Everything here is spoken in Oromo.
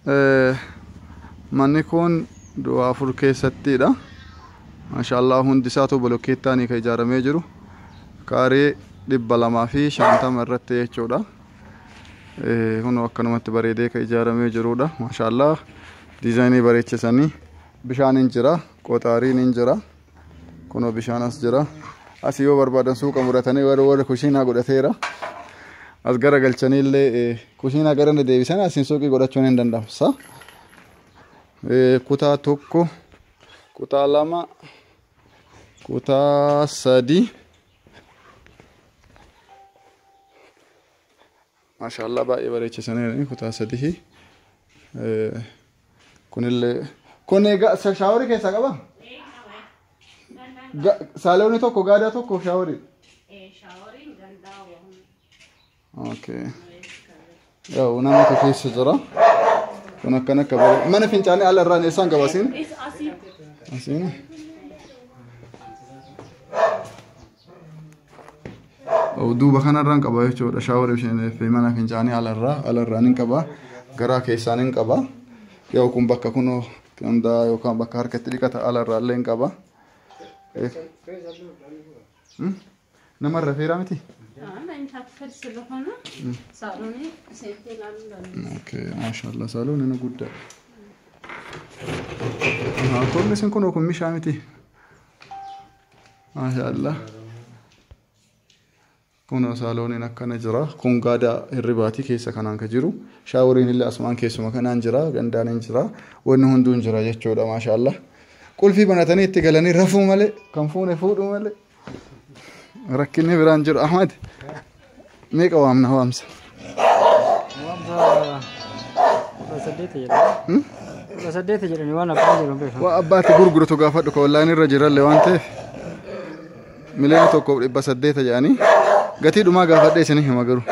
Manni kun du'a afur keessattidha. Maashaallah hundi isaatu bolokkeettaanii kan ijaaramee jiru. Kaaree 250 irratti jechuudha. Kun akkanumatti bareedee kan ijaaramee jirudha. Maashaallah diizaayinii bareechisanii bishaan hin jira, qoxaariin hin jira. Kunoo bishaan as jira. Asii yoo barbaadan suuqa muratanii warra warra kushiinaa godhateera. As gara galchanii illee kushiinaa gara inni deebisan asiin suuqii godhachuun hin danda'amu. Sa? Kutaa tokko, kutaa lama, kutaa sadi. Maashaallah baay'ee bareechisanii kutaa sadii. Kunillee kun egaa shaaworii keessaa qabaa? Saaloonii tokko gaadaa tokko shaaworii. Shaaworiin gandaa. Okay. Yaa'u namatu keessa jira. Kun akkana akka bare mana fincaanii ala irraan eessaan qaba asiin? Asii. Asiin. Duuba kanarraan qaba jechuudha. Shaaworii fi mana fincaanii alarraa alarraan hin qaba. Garaa keessaan hin qaba. Yaa'u kun bakka kunoo gandaa yookaan bakka harkatti dhiqata alarraa illee hin qaba. Namarra feeraa miti? መኝታ ክፍል ስለሆነ ሳሎኔ ሴንቴ ላሉ። Okay, maashaallah saaloon inni guddaa. Kormi isin kun kun mishaa miti. Maashaallah. Kun saalooniin akkana jira. Kun gaadaa hirribaatii keessa kanaan ka jiru. Shaaworiin illee asumaan keessuma kanaan jira. Gandaan hin jira. Wanni hunduu hin jira jechuudha maashaallah. Qulfii banatanii itti galanii rafuu malee kan fuune fuudhuu malee. Rakkinni biraan jiru Ahmad. Meeqa waamna waamsa? Waamsa 18 jedhani. 18 jedhani waan abbaan jedhu hin beeku. Waa abbaatti gurguratu gaafadhu ka wallaan irra jirallee waan ta'eef 1,800,000 jedhanii gatii dhumaa gaafadhee isinii hima garuu.